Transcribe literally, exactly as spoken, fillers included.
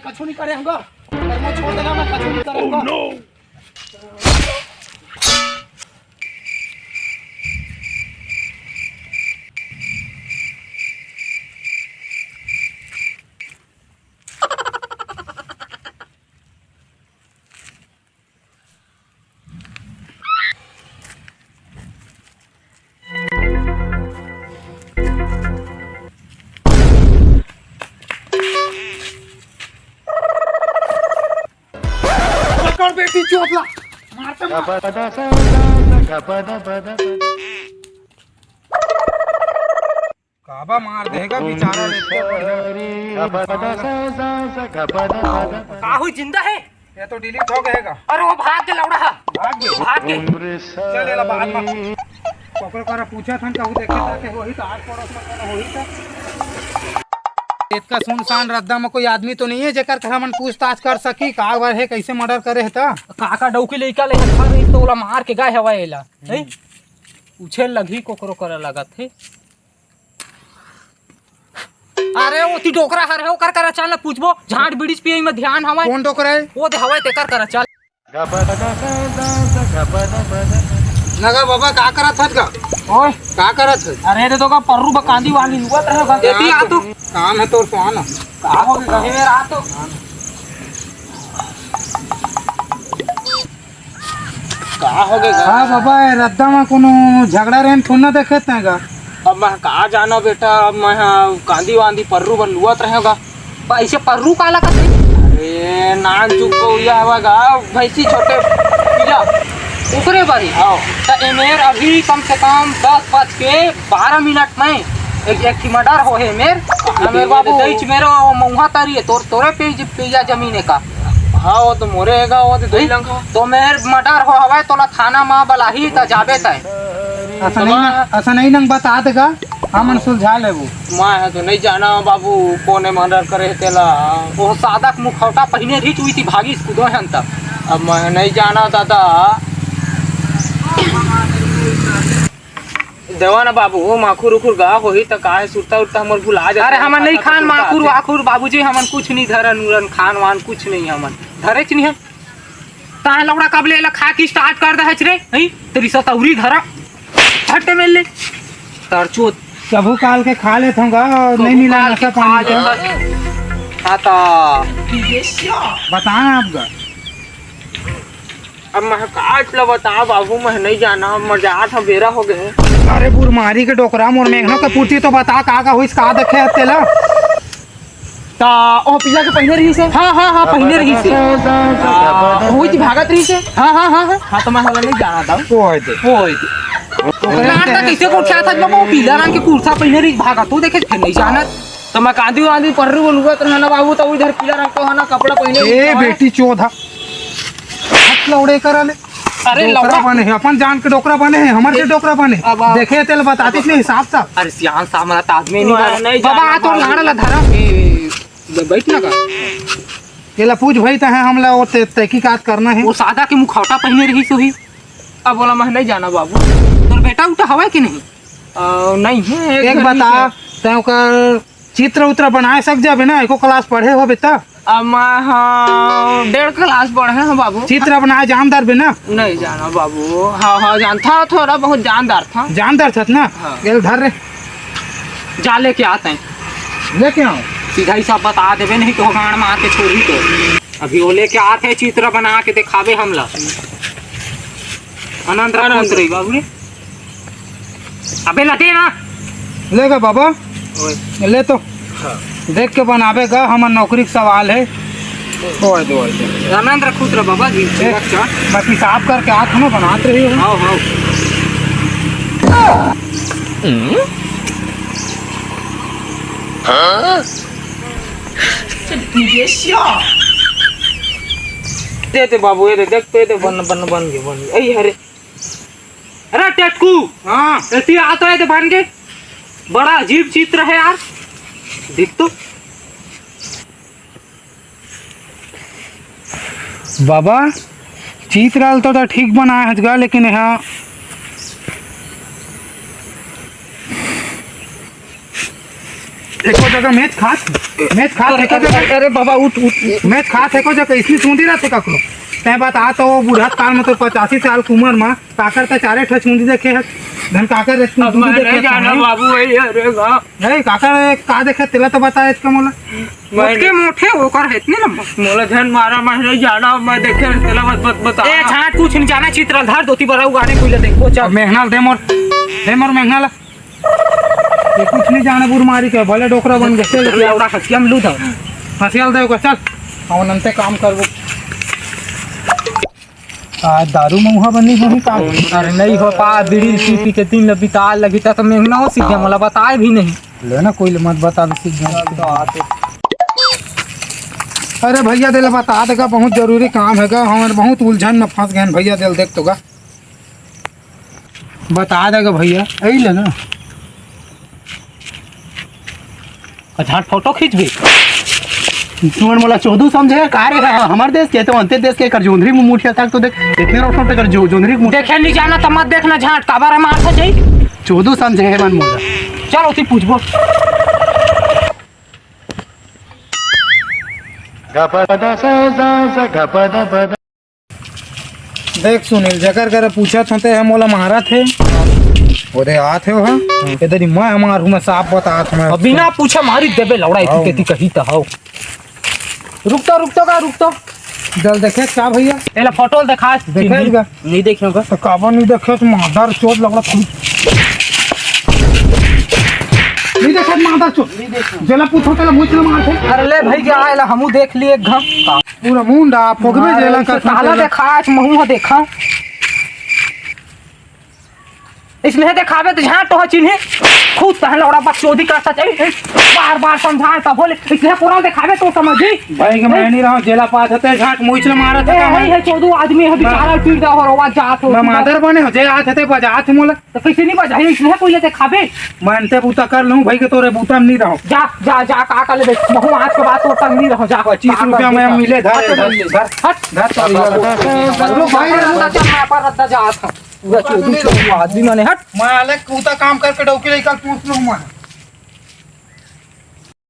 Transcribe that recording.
कछु नहीं करे हमका। मैं छोड़ देना, मैं कछु नहीं करे हमका। पकड़ बेटी चोदला, मारते मार। काबा मार देगा बेचारा, लेके बढ़िया। का हुई, जिंदा है? ये तो डिलीट हो गएगा। अरे वो भाग के लौड़ा है। भाग गए? भाग गए। चल, एला बाद में। ओकरे करा पूछा था, कहूँ देखे ताके वही तो आस पड़ोस में कोनो होही तो। इतना सुनसान रद्दा में कोई आदमी तो नहीं है जेकर करा मन पूछताछ कर सकी, का बर है, कैसे मर्डर करे है त? काका डौकी लइका ले हथार रही तो ओला मार के गाय हवा एला। हैं? पूछे लगही कोकरो करा लगत है। अरे ओती डोकरा हर है, ओकर करा चल ना पूछबो, झांट बीड़ीच पियई में ध्यान हवय। कौन डोकरा है? वो दे हवय तेकर करा चल। नगा बाबा का करत हस गा? ओए। का करत हस? अरे दे तो का पर्रू बकांदी वाली लुआ तरह का। एती आ तो। काम है तोर सुहाना। का हो गया? ए मेरा आ तो। का हो गे गा? हाँ बाबा, ए रद्दा म कोनो झगड़ा रेन थोड़ी ना देखे तैं गा। अब मैं का जानो बेटा, अब मैं हा कांदी वांदी पर्रू बर लुअत रहेंव गा। बा, इसे पर्रू काला कथे? अरे नान चुप को या हवा गा, भैंसी छोटे पीला, ओकरे बारी। हाँ। त एमेर अभी कम से कम दस बज के बारह मिनट में एक, एक ठी मर्डर हो हे मेर। हाँ, मेर बाबू। दईच मेरा वो मऊहा तारी है, तोर, तोरे पे, पे या जमीन है का? हाँ, वो तो मोरे हेगा, वो तो दो ही लंग हो। तो मेर मर्डर हो हवय, तोला थाना मा बलाही, त जाबे तय। असन ही नंग, असन ही नंग बता देगा, हमन सुलझा लेबो। मैं तो नहीं जाना बाबू, कोने मर्डर करे हे तेला। वो सादा के मुखौटा पहिने रही चुई थी, भागी स्कूदो हन त। अब मैं नहीं जाना दादा। देवा ना बाबू, वो माखुर उखुर गा होही त काहे सुरता उरता हमर भुला जाथे। अरे हमन नहीं खान माखुर वाखुर बाबूजी, हमन कुछ नहीं धरन उरन, खान वान कुछ नहीं हमन धरेच नहीं है। ताहे लौड़ा कब ले ला खा के स्टार्ट कर दे हच रे, नहीं तेरी सतौरी धरा हटे मिल ले तरचोत। कभू काल के खा लेत हूँ गा, नहीं मिला नशा पानी का। हाँ तो बता ना आप गा। अब मैं काट ल बता बाबू, मैं नहीं जाना, अब मैं जात हूँ, बेरा हो गए। अरे बुरमारी के डोकरा, मोर मेघनो के पुरती तो बता, का का होइस, का देखे हस तेला? ता ओ पीला के पहिने रही से। हाँ, हाँ, हाँ, पहिने रही से। आ, होई थी भागत रही से। हाँ, हाँ, हाँ, हाँ। हाँ, तो मैं हला नहीं जाना था। ओ होई थी। ओ होई थी। ओकरे लाड़ ता कैसे को उठा था, जब वो पीला रंग के कुर्ता पहिने रही, भागा तो देखे, फिर नहीं जाना। तो मैं कांदी वांदी पर रही, वो लुगत रहना बाबू, तो इधर पीला रंग को है ना, कपड़ा पहिने ए रही। बेटी चोद हा। हाथ लौड़े करा ले। अरे डोकरा लौड़ा। बने हे, अपन जान के डोकरा बने हे, हमर के डोकरा बने हे। अब आप देखे तेल बतातीस नहीं हिसाब साफ। अरे सियान सामरा त आदमी नहीं तुम्हारा बना। नहीं बाबा, जाना आ तो बाबू। लाड़ ला धरा। ए, ब-, बैठ ना का। एला पूछ भाई, तहे हमला वो ते-, तहकीकात करना है। वो सादा के मुखौटा पहिने रही सोही। अब बोला मैं नहीं जाना बाबू। तोर बेटा उठा हवा कि नहीं? अ, नहीं है, एक एक घर बता, नहीं है। तै ओकर चित्र उत्र बनाए सक जाबे ना, एको क्लास पढ़े होबे त? अब मैं, हाँ, डेढ़ क्लास पढ़े हूँ बाबू। चित्र बनाए जानदार बे ना? नहीं जाना बाबू। हाँ, हाँ, जानता, थोड़ा बहुत जानदार था। जानदार था ना? हाँ। गेल धर रे। जा लेके आते हैं। लेके आओ। सीधा ही सब बता देबे, नहीं तो गांड मार के छोड़ी तो। अभी वो लेके आते हैं, चित्र बना के दिखाबे हमला। आनंद रख, आनंद। खुश रही बाबू रे। अबे लगे ना। ले गा बाबा। ओए। ले तो। हाँ। देख के बनाबे गा, हमर नौकरी के सवाल है। ओए दे, ओए दे। आनंद रख, खुश रह बाबा जी। ए, अच्छा। मैं पेशाब करके आत हूँ ना, बनात रही हूँ। आओ, आओ। दे दे बाबू, ये दे, देख तो ये दे, बन, बन, बन गए, बन गए। अरे, अरे। अरे टेटकू। हाँ। एती आ तो ये दे बन के। बड़ा अजीब चित्र है यार। देख तो। बाबा, चित्र आल तो, तो ठीक बनाए हस गा, लेकिन यहाँ एको जगह मैच खात, मैच खात है को जगह, अरे बाबा, उठ, उठ, उठ। मैच खात है को जगह, इसने सूंदी रहते ककरो। तय बात आ तो वो बूढ़ा काल में तो पचासी साल की उम्र में काकर त चारे ठो सूंदी देखे है। धन काकर रे अब सूंदी मैं देखे नहीं है। जाना बाबू, वही है रे गा। नहीं, काकर का देखे, तेला तो बता इसका मोला। मैं ओतके मोठे ओकर है, इतने लंबा। मोला झन मारा, मैं नहीं जाना, मैं देखे तेला मत, मत बता। ए, झांट कुछ नहीं जाना, चित्रल धर, धोती बड़ा उगाने कोई ले देखो, चल। अब मेघनाल दे मोर, दे मोर मेघनाल। ये कुछ नहीं जाने बुरमारी के, भले डोकरा बन गए, चल, चल। लौड़ा हसिया में लू दो। हसियाल दे ओकर, चल। हम नंते काम करबो। आ, दारू मऊहा बनी होही का? अरे नहीं हो पा, बीड़ी पी पी के दिन ल बिता लगी, त तो मेघना हो सीख गया, मोला बताए भी नहीं। ले ना, कोई ले मत बता, सीख गया। अरे भैया, दे ले बता देगा, बहुत जरूरी काम है गा, हमर बहुत उलझन में फंस गए हैं भैया, दे ले देख तो गा। बता देगा भैया, यही ले ना। अच्छा, फोटो खींचबे? तुमन मोला चोदू समझे का रे? हमर देश के तो अंते देश के कर जोंधरी मुंह मुठिया तक तो देख, इतने रोशन तक कर जो जोंधरी मुंह देखे नहीं जाना त मत देखना झांट, काबर है मार से जाई। चोदू समझे है मन मोला। चल, उसी पूछबो। देख सुनील, जकर करा पूछत हों, ते ह मोला मारत हे। ओदे आत हे ओहा। एदे नी मैं ह मारहूं, मैं साफ बतात हों मैं। अब बिना पूछे मारी देबे लौड़ा, इतनी हाव। केती कही त हव। रुक तो, रुक तो का, रुक तो। जल देखे का भैया? एला फोटो देखा। देखे नहीं, का? नहीं देखे का? तो काबर नहीं देखे? तो मादर चोद लौड़ा। नहीं देखे मादर चोद। नहीं देखे। जेला पूछो तेला मुझ में मारथे। अरे ले भाई, क्या आएला, हमू देख लिए एक घम। पूरा मुंडा फोकबे मार जेला इसे का ताला देखा, आज महू ह देखा। इसने देखाबे त झांट तो ह चिन्हे। खुद तहन लौड़ा बकचोदी करता चाहिए। बार बार समझाए तब बोले, इसने पूरा देखाबे तो समझी। भाई के मैं नहीं रहा, जेला पास हते झांट मुइच ले मारत ए, है। है, है, चोदू आदमी है, बेचारा पीट रहा हो, रोवा जात हो। मैं मादर बने हो, जे आत हते बजात मोला। तो कैसे नहीं बजाई, इसने कोई ले देखाबे। मैं अंते बूता कर लूं भाई के, तोरे बूता में नहीं रहो। जा, जा, जा, का कर ले बे? महू आज के बाद तोर संग नहीं रहो, जा। पच्चीस रुपया में मिले, धर, अच्छा, धर, ले। धर, धर, तो रुक भाई, रुक। अच्छा, मैं पर रद्दा जा था। पूरा चोदू, चोदू आदमी माने, हट। मैं अलग कूता काम करके डौकी लेकर पूछ लूं मैं।